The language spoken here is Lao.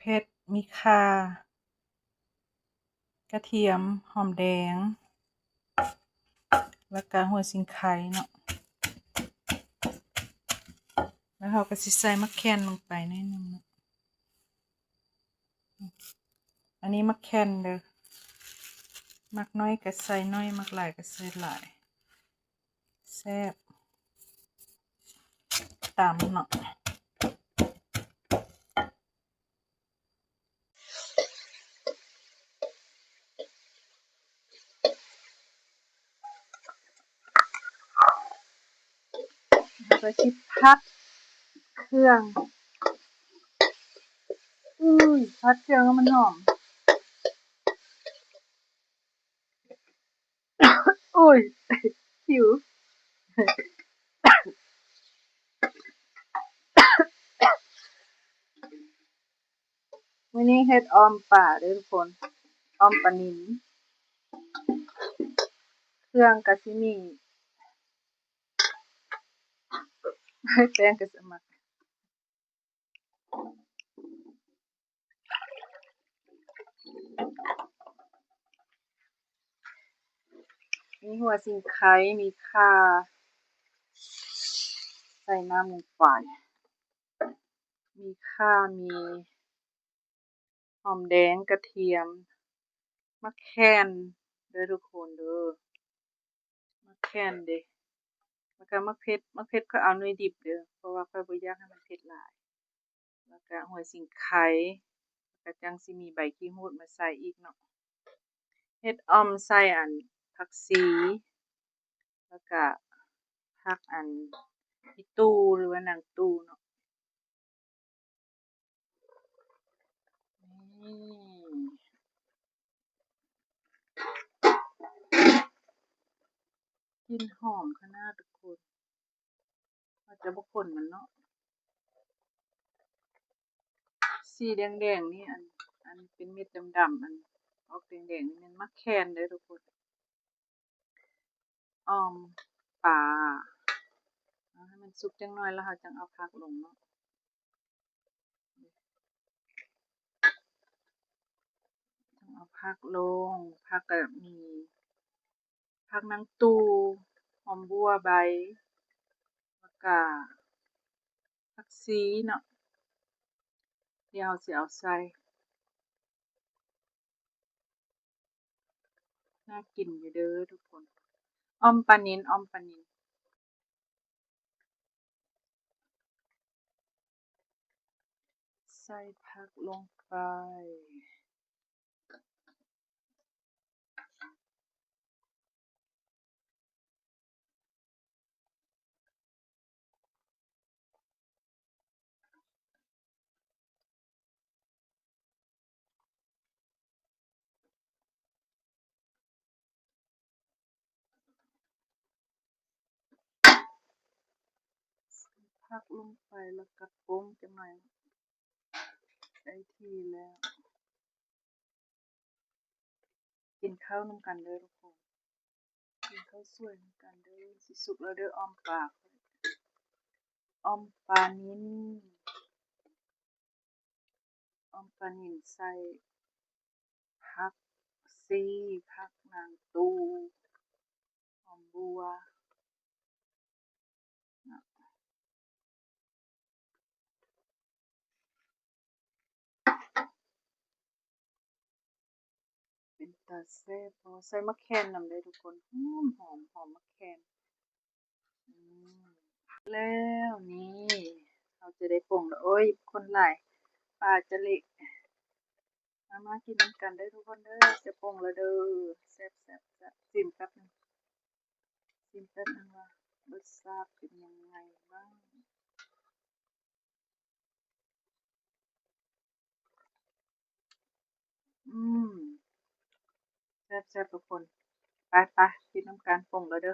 ເຜັດ ມີຂ່າ ກະທຽມ ຫອມແດງ ແລ້ວກະຫົວສີໄຄເນາະ. ແລ້ວເຮົາກະຊິໃສ່ໝາກແຂ່ນລົງໄປໜ້ອຍໜຶ່ງເນາະ. ອັນນີ້ໝາກແຂ່ນເດີ ມັກໜ້ອຍກະໃສ່ໜ້ອຍ ມັກຫຼາຍກະໃສ່ຫຼາຍ ແຊບ ຕຳເນາະ. ເຮົາກະຊິຜັດເຄື່ອງ ອຸ້ຍ ຜັດເຄື່ອງໃຫ້ມັນຫອມ. ໂອ້ຍ ຫິວ. ມື້ນີ້ເຮັດອ່ອມປາເດີທຸກຄົນ ອ່ອມປານິນ ເຄື່ອງກະຊິມີ ແປ້ງກະສະໝັກ ມີຫົວສີໄຄ ມີຂ່າ ໃສ່ນ້ຳລົງໄປ ມີຂ່າ ມີຫອມແດງ ກະທຽມ ໝາກແຂ່ນເດີທຸກຄົນເດີ ໝາກແຂ່ນເດ ແລ້ວກະໝາກເຜັດ ໝາກເຜັດຂ້ອຍເອົາໜ່ວຍດິບເດີ ເພາະວ່າຂ້ອຍບໍ່ຢາກໃຫ້ມັນເຜັດຫຼາຍ ແລ້ວກະຫົວສີໄຄ ແລ້ວກະຈັ່ງຊິມີໃບຂີ້ຫູດມາໃສ່ອີກເນາະ. ເຮັດອ່ອມໃສ່ອັນຜັກຊີ ແລ້ວກະຜັກອັນອີ່ຕູ່ ຫຼືວ່ານາງຕູ່ເນາະ. ນີ້ ກິ່ນຫອມຂະໜາດທຸກຄົນ ອາດຈະບໍ່ຂົນມັນເນາະ. ສີແດງໆນີ້ ອັນ ອັນເປັນເມັດດຳໆ ອັນອອກແດງໆນີ້ແມ່ນໝາກແຂ່ນເດີທຸກຄົນ. ອ່ອມປາ ເອົາໃຫ້ມັນສຸກຈັກໜ້ອຍ ແລ້ວເຮົາຈັ່ງເອົາຜັກລົງເນາະ. ຈັ່ງເອົາຜັກລົງ ຜັກກະມີຜັກນາງຕູ່ ຫອມບົ່ວໃບ ແລ້ວກະຜັກຊີເນາະ ດຽວເຮົາຊິເອົາໃສ່. ໜ້າກິນຢູ່ເດີທຸກຄົນ ອ່ອມປານິນ ອ່ອມປານິນ ໃສ່ຜັກລົງໄປ. ຜັກລົງໄປ ແລ້ວກະປົງຈັກໜ້ອຍ ໄດ້ທີ່ແລ້ວ. ກິນເຂົ້ານຳກັນເດີທຸກຄົນ ກິນເຂົ້າສວຍນຳກັນເດີ. ຊິສຸກແລ້ວເດີ ອ່ອມປາ ອ່ອມປານິນ ອ່ອມປານິນໃສ່ຜັກຊີ ຜັກນາງຕູ່ ຫອມບົ່ວ. ເປັນຕາແຊບບໍ່? ໃສ່ໝາກແຂ່ນນຳເດີທຸກຄົນ ຫອມໆ ຫອມໝາກແຂ່ນ. ອືມ ແລ້ວນີ້ ເຮົາຈະໄດ້ປົງແລ້ວ. ໂອ້ຍ ຄົນຫຼາຍ ປາຈະເລະ. ມາ ມາກິນນຳກັນເດີທຸກຄົນເດີ ຈະປົງແລ້ວເດີ. ແຊບໆໆ ຊີມແປັບໜຶ່ງ ຊີມແປັບໜຶ່ງວ່າລົດຊາດເປັນຍັງໄງບ້າງ. ອືມ ແຊບໆ ທຸກຄົນ ໄປໆ ກິນນຳກັນ ປົງແລ້ວເດີ.